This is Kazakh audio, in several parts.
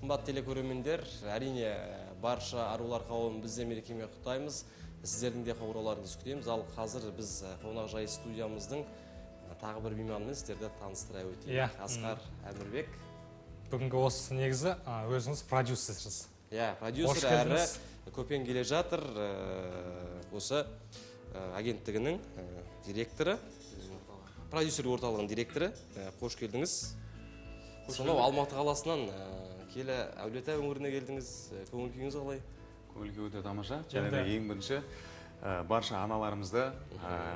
Қымбат телекөрермендер, әрине, барша арулар қауымын біз де мерекемен құттықтаймыз. Сіздердің де қоңырауларыңызды күтеміз. Ал қазір біз қонақжай студиямыздың тағы бір мейманымен сіздерді таныстыра өтейік. Иә. Асқар Әмірбек. Бүгінгі осы негізі өзіңіз продюсерсіз. Иә, Қош продюсер әрі келдіңіз. Көпен келе жатыр осы агенттігінің директоры, продюсер орталығының директоры. Қош келдіңіз. Сонау Алматы қаласынан киелі Әулиеата өңіріне келдіңіз. Көңіл күйіңіз қалай? Көңіл күй өте тамаша. Және де ең бірінші барша аналарымызды,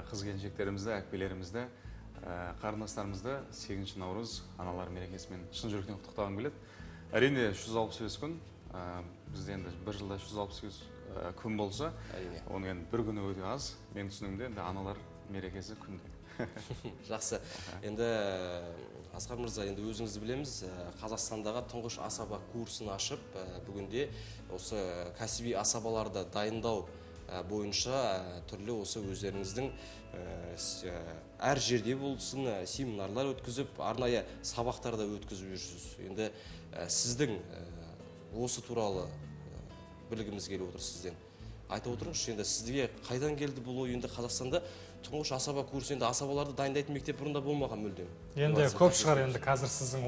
қыз келіншектерімізді, әпкелерімізді, қарындастарымызды 8 наурыз аналар мерекесімен шын жүректен құттықтағым келеді. Әрине, 365 күн, бізде енді бір жылда 365 күн болса, оның енді бір күні өте аз. Менің түсінігімде, енді аналар мерекесі күнде. Жақсы. Енді Асқар мырза, енді өзіңізді білеміз, Қазақстандағы тұңғыш асаба курсын ашып, бүгінде осы кәсіби асабаларды дайындау бойынша түрлі осы өздеріңіздің әр жерде болсын семинарлар өткізіп, арнайы сабақтар да өткізіп жүрсіз. Енді сіздің осы туралы білгіміз келіп отыр сізден. Айтып отырыңызшы, енді сізге қайдан келді бұл ой? Енді Қазақстанда тұңғыш асаба курсы, енді асабаларды дайындайтын мектеп бұрында болмаған мүлдем. Енді Инновация көп шығар енді қазір сіздің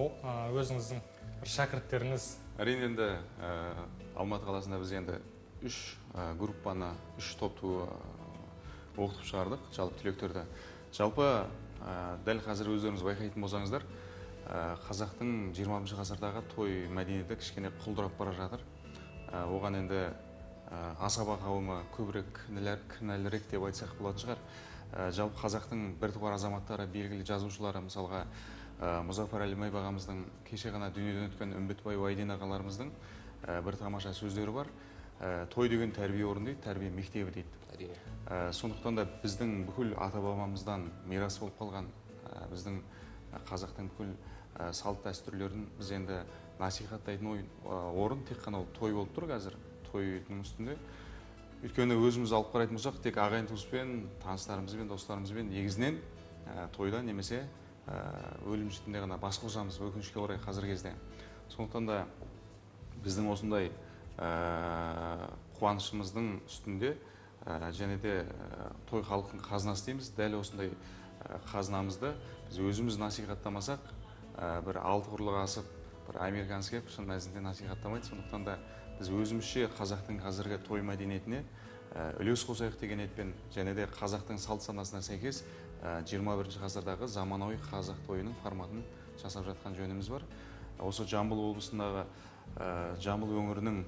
өзіңіздің бір шәкірттеріңіз. Әрине, енді Алматы қаласында біз енді үш группаны, үш топты оқытып шығардық, жалпы түлектерді. Жалпы дәл қазір өздеріңіз байқайтын болсаңыздар, қазақтың 21 ғасырдағы той мәдениеті кішкене құлдырап бара жатыр. Оған енді асаба қауымы көбірек кінәлірек деп айтсақ болатын шығар. Жалпы қазақтың біртуар азаматтары, белгілі жазушылары, мысалға, Мұзафар Әлімбаев ағамыздың, кеше ғана дүниеден өткен Үмбетбай Уайден ағаларымыздың бір тамаша сөздері бар. Той деген тәрбие орны дейді, тәрбие мектебі дейді. Сондықтан да біздің бүкіл ата бабамыздан мирас болып қалған, біздің қазақтың бүкіл салт дәстүрлерін біз енді насихаттайтын орын тек қана ол той болып тұр қазір, тойдың үстінде. Өйткені өзіміз алып қарайтын болсақ, тек ағайын туыспен, таныстарымызбен, достарымызбен негізінен тойда немесе өлім жітімде ғана бас қосамыз, өкінішке орай, қазіргі кезде. Сондықтан да біздің осындай қуанышымыздың үстінде және де той халықтың қазынасы дейміз, дәл осындай қазынамызды біз өзіміз насихаттамасақ, бір алты құрлық асып, бір американец келіп шын мәнісінде насихаттамайды. Сондықтан да біз өзімізше қазақтың қазіргі той мәдениетіне үлес қосайық деген ниетпен және де қазақтың салт санасына сәйкес 21 ғасырдағы заманауи қазақ тойының форматын жасап жатқан жөніміз бар. Осы Жамбыл облысындағы Жамбыл өңірінің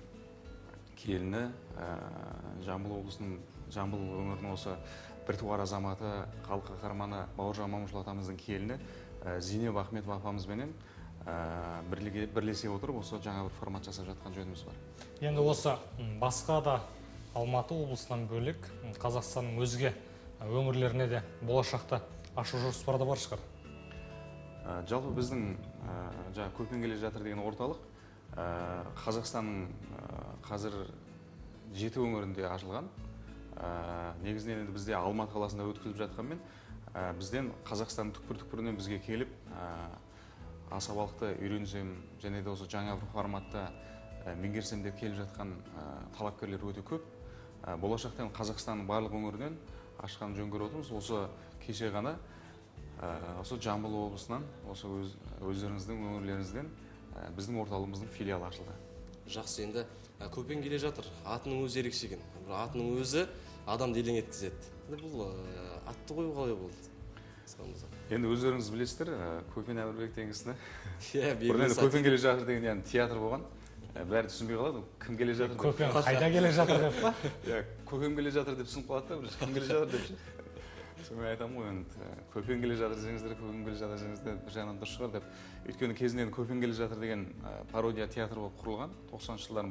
келіні, Жамбыл облысының, Жамбыл өңірінің осы біртуар азаматы, халық қаһарманы Бауыржан Момышұлы атамыздың келіні Зейнеп Ахметова апамызбенен бірлесе отырып, осы жаңа бір формат жасап жатқан жөніміз бар. Енді осы басқа да Алматы облысынан бөлек Қазақстанның өзге өңірлеріне де болашақта ашу жоспарда бар шығар. Жалпы біздің жаңа Көпен келе жатыр деген орталық Қазақстанның қазір жеті өңірінде ашылған. Негізінен енді бізде Алматы қаласында өткізіліп жатқанмен, бізден Қазақстанның түкпір-түкпірінен бізге келіп, асабалықты үйренсем және де осы жаңа бір форматта меңгерсем деп келіп жатқан талапкерлер өте көп. Болашақта енді Қазақстанның барлық өңірінен ашқан жөн көріп отырмыз. Осы кеше ғана осы Жамбыл облысынан, осы өздеріңіздің өңірлеріңізден біздің орталығымыздың филиалы ашылды. Жақсы, енді Көпен келе жатыр атының өзі ерекше екен. Бір атының өзі адамды елең еткізеді. Енді бұл атты қою қалай болды, Асқар мырза? Енді өздеріңіз білесіздер, Көпен Әмірбек деген кісіні. Иә, Бұрын енді белгілі. Көпен келе жатыр деген, яғни театр болған. Бәрі түсінбей қалады, кім келе жатыр деп. Көпен қайда келе жатыр деп па? Иә, көкем келе жатыр деп түсініп қалады да, бірінші кім келе жатыр деп ше. Сонымен айтамын ғой енді, көпен келе жатыр десеңіздер, көкем келе жатыр десеңіздер, бір жағынан дұрыс шығар деп. Өйткені кезінде енді Көпен келе жатыр деген пародия театр болып құрылған 90-шы жылдардың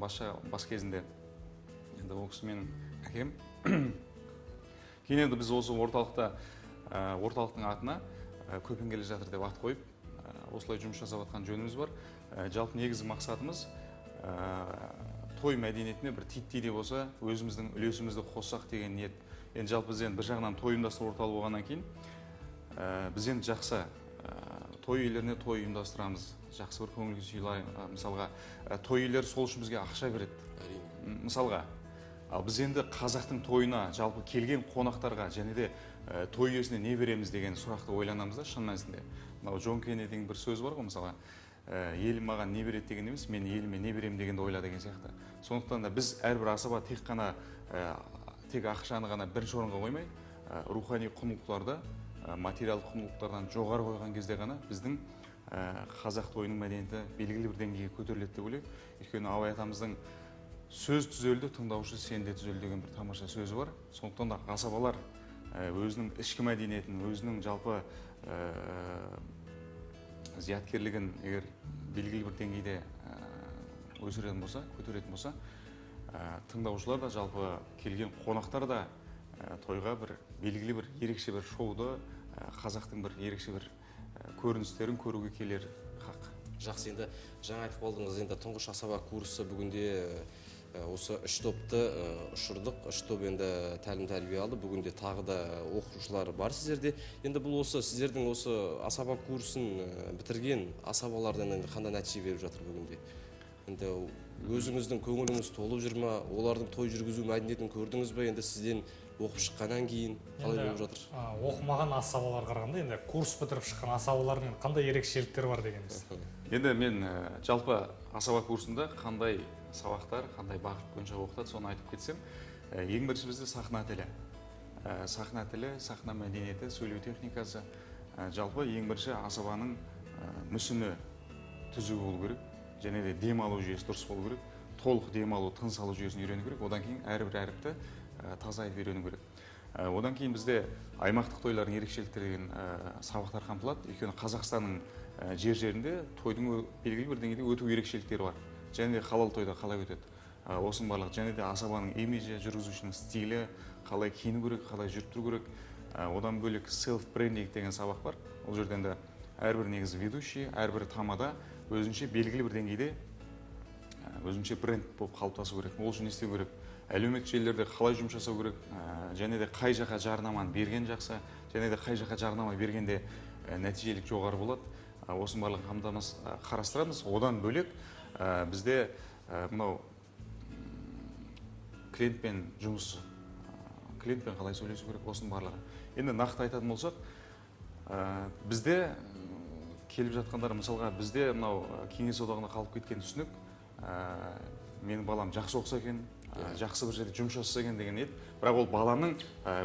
бас кезінде. Енді ол кісі менің әкем. Кейін енді біз осы орталықта орталықтың атына Көпен келе жатыр деп ат қойып, осылай жұмыс жасап жатқан жөніміз бар. Жалпы негізгі мақсатымыз той мәдениетіне бір титтей де болса өзіміздің үлесімізді қоссақ деген ниет. Енді жалпы біз енді бір жағынан той ұйымдастыру орталығы болғаннан кейін, біз енді жақсы той иелеріне той ұйымдастырамыз. жақсы бір көңіл күй сыйлаймыз. Мысалға, той иелері сол үшін бізге ақша береді. Әрине. Мысалға, ал біз енді қазақтың тойына жалпы келген қонақтарға және де той иесіне не береміз деген сұрақты ойланамыз да. Шын мәнісінде, мынау Джон Кеннедидің бір сөзі бар ғой, мысалға, елім маған не береді деген емес, мен еліме не беремін дегенді ойла деген сияқты. Сондықтан да біз әрбір асаба тек қана тек ақшаны ғана бірінші орынға қоймай, рухани құндылықтарды материалдық құндылықтардан жоғары қойған кезде ғана біздің қазақ тойының мәдениеті белгілі бір деңгейге көтеріледі деп ойлаймын. Өйткені Абай атамыздың «Сөз түзелді, тыңдаушы сен де түзел» деген бір тамаша сөзі бар. Сондықтан да асабалар өзінің ішкі мәдениетін, өзінің жалпы зияткерлігін егер белгілі бір деңгейде өсіретін болса, көтеретін болса, тыңдаушылар да, жалпы келген қонақтар да тойға бір белгілі бір ерекше бір шоуды, қазақтың бір ерекше бір көріністерін көруге келер хақ. Жақсы, енді жаңа айтып қалдыңыз, енді тұңғыш асаба курсы бүгінде осы үш топты ұшырдық, үш топ енді тәлім тәрбие алды, бүгінде тағы да оқушылар бар сіздерде. Енді бұл осы сіздердің осы асаба курсын бітірген асабалардан енді қандай нәтиже беріп жатыр бүгінде? Енді өзіңіздің көңіліңіз толып жүр ма? Олардың той жүргізу мәдениетін көрдіңіз бе? Енді сізден оқып шыққаннан кейін қалай Енді, болып жатыр? Оқымаған асабаларға қарағанда енді курс бітіріп шыққан асабалардың қандай ерекшеліктері бар дегеніміз. Енді мен жалпы асаба курсында қандай сабақтар, қандай бағыт бойынша оқытады, соны айтып кетсем, ең бірінші бізде сахна тілі. Сахна тілі, сахна мәдениеті, сөйлеу техникасы. Жалпы ең бірінші асабаның мүсіні түзу болу керек және де дем алу жүйесі дұрыс болу керек. Толық дем алу, тыныс алу жүйесін үйрену керек. Одан кейін әрбір әріпті таза айтып үйрену керек. Одан кейін бізде аймақтық тойлардың ерекшеліктері деген сабақтар қамтылады. Өйткені Қазақстанның жер жерінде тойдың белгілі бір деңгейде өту ерекшеліктері бар және де халал тойда қалай өтеді, осының барлығы, және де асабаның имиджі, жүргізушінің стилі, қалай киіну керек, қалай жүріп тұру керек. Одан бөлек селф брендинг деген сабақ бар. Ол жерде енді әрбір негізі ведущий, әрбір тамада өзінше белгілі бір деңгейде өзінше бренд болып қалыптасу керек. Ол үшін не істеу керек, әлеуметтік желілерде қалай жұмыс жасау керек, және де қай жаққа жарнаманы берген жақсы, және де қай жаққа жарнама бергенде нәтижелік жоғары болады. Осының барлығын қамтамасыз қарастырамыз. Одан бөлек бізде мынау клиентпен жұмыс, клиентпен қалай сөйлесу керек, осының барлығы. Енді нақты айтатын болсақ, бізде келіп жатқандар, мысалға, бізде мынау Кеңес одағында қалып кеткен түсінік, менің балам жақсы оқыса екен, жақсы бір жерде жұмыс жасаса екен деген еді. Бірақ ол баланың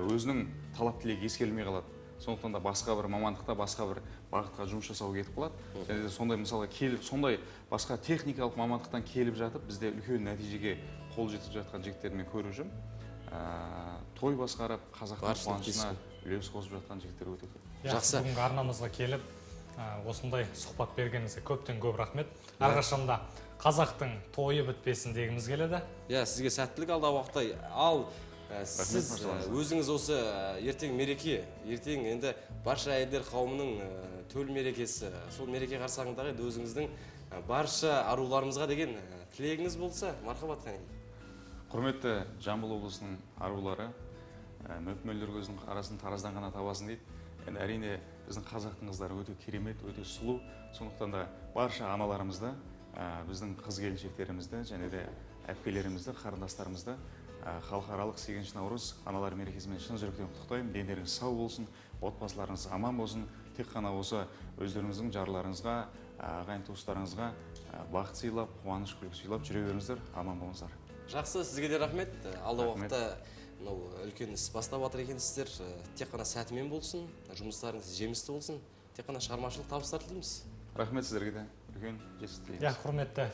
өзінің талап тілегі ескерілмей қалады. Сондықтан да басқа бір мамандықта, басқа бір бағытқа жұмыс жасауға кетіп қалады. Және де сондай, мысалға, келіп, сондай басқа техникалық мамандықтан келіп жатып, бізде үлкен нәтижеге қол жеткізіп жатқан жігіттерді мен көріп жүрмін. Той басқарып, қазақтың Баршылық қуанышына дейсіз. үлес қосып жатқан жігіттер өте көп. Жақсы. Бүгінгі арнамызға келіп, осындай сұхбат бергеніңізге көптен көп рахмет. Әрқашанда қазақтың тойы бітпесін дегіміз келеді. Иә, сізге сәттілік алдағы уақытта. Ал сіз баршаларыңызға. Өзіңіз осы ертең мереке, ертең енді барша әйелдер қауымының төл мерекесі. Сол мереке қарсаңындағы енді өзіңіздің барша аруларымызға деген тілегіңіз болса, мархабат, қане. Құрметті Жамбыл облысының арулары, мөп мөлдір көздің арасын тараздан ғана табасың дейді. Енді әрине, біздің қазақтың қыздары өте керемет, өте сұлу. Сондықтан да барша аналарымызды, біздің қыз келіншектерімізді және де әпкелерімізді, қарындастарымызды халықаралық 8 наурыз аналар мерекесімен шын жүректен құттықтаймын. Дендеріңіз сау болсын, отбасыларыңыз аман болсын. Тек қана осы өздеріңіздің жарларыңызға, ағайын туыстарыңызға бақыт сыйлап, қуаныш, күлкі сыйлап жүре беріңіздер. Аман болыңыздар. Жақсы, сізге де рахмет. Алдағы Рахмет. уақытта мынау үлкен іс бастап жатыр екенсіздер. Тек қана сәтімен болсын, жұмыстарыңыз жемісті болсын, тек қана шығармашылық табыстар тілейміз. Рахмет, сіздерге де үлкен жетістік тілейміз. Иә, құрметті